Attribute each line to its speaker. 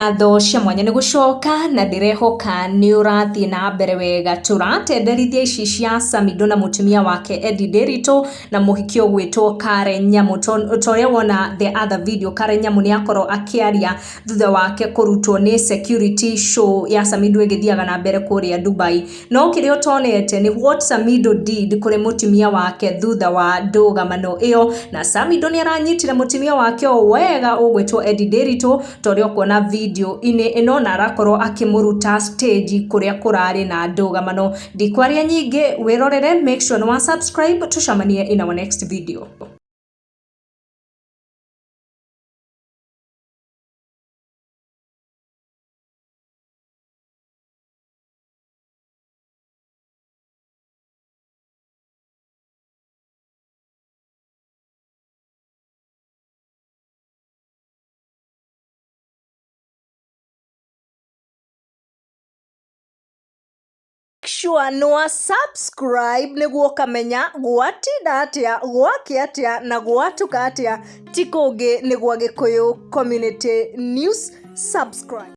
Speaker 1: Ngatho cia mwanya nĩ gũcoka na ndĩrehoka nĩ ũrathiĩ na mbere wega. Tũratenderithia ici cia Samidoh na mũtumia wake Eddie Nderitu na mũhiki ũgwĩtwo Karen Nyamu. Ta ũrĩa wona the other video, Karen Nyamu nĩ akorwo akĩaria thutha wake kũrutwo nĩ security show ya Samidoh ĩgĩthiaga na mbere kũrĩa Dubai. No kĩrĩa ũtonete nĩ what Samidoh did kũrĩ mũtumia wake thutha wa ndũgamano ĩyo, na Samidoh nĩ aranyitire mũtumia wake o wega ũgwĩtwo Eddie Nderitu ta ũrĩa ũkuona video-inĩ ĩno, na arakorwo akĩmũruta stage kũrĩa kũrarĩ na ndũgamano. Ndikwaria nyingĩ, wĩrorere, make sure nĩ wa subscribe, tũcemanie in our next video. Sure nĩ wa subscribe nĩguo ũkamenya gwatinda atĩa, gwakĩa atĩa na gwatuka atĩa. Ti kũngĩ nĩ gwa Gĩkũyũ Community News. Subscribe.